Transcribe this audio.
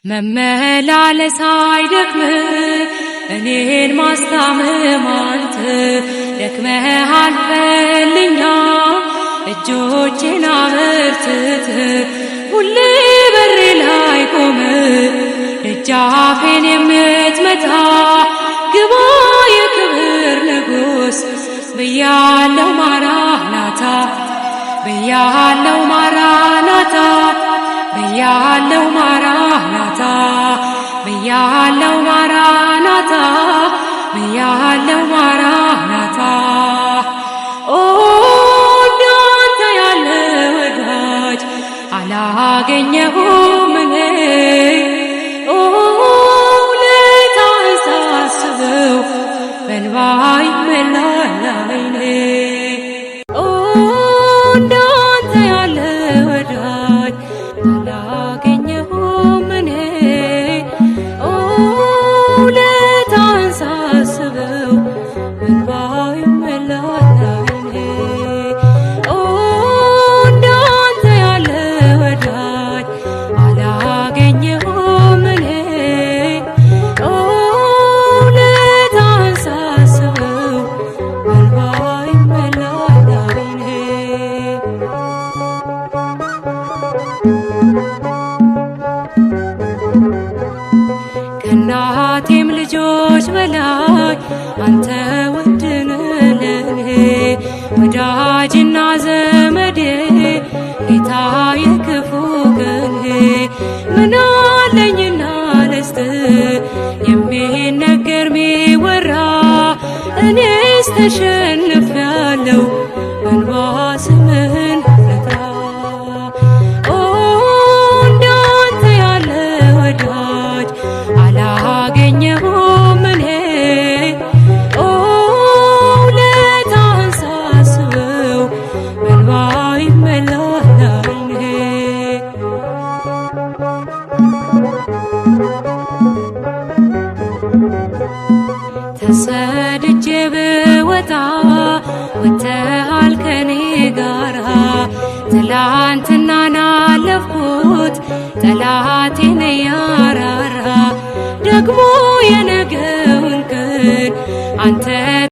መመላለስ አይደክም እኔን ማስታመም አንተ ደክመህ አልፈልኛል እጆቼን አበርትት ሁሌ በሬ ላይ ቆመ ደጃፌን የምትመታ ግባ የክብር ንጉሥ ብያለው ማራናታ ብያለው ማራናታ ብያለው ማራናታ ብያለው ማራናታ ብያለው ማራናታ። ኦ እንዳንተ ያለ ወዳጅ አላገኘሁም እኔ። ኦ ውለታህን ሳስበው በእንባ ይሞላል ዓይኔ። ኦ እንዳንተ ያለ ወዳጅ አላገኘሁም እኔ። ኦ ውለታህን ሳስበው በእንባ ይሞላል ዓይኔ። ኦ እንዳንተ ያለ ወዳጅ አላገኘሁም እኔ። ኦ ውለታህን ሳስበው በእንባ ይሞላል ዓይኔ። ከእናቴም ልጆች በላይ አንተ ውድ ነህ ለኔ፣ ወዳጅና ዘመዴ ጌታ የክፉ ቀኔ። ምን አለኝና ልስጥህ የሚነገር ሚወራ፣ እኔስ ተሸንፌያለሁ በእንባ ስምህን ልጥራ። ኦ እንዳንተ ያለ ወዳጅ አላገኘሁም እኔ። ኦ ውለታህን ሳስበው በእንባ ይሞላል ዓይኔ። ተሰድጄ ብወጣ ወጥተሃል ከኔ ጋራ፣ ትላንትናን አለፍኩት ጠላቴን እያራራ፣ ደግሞ የነገውን ቀን አንተ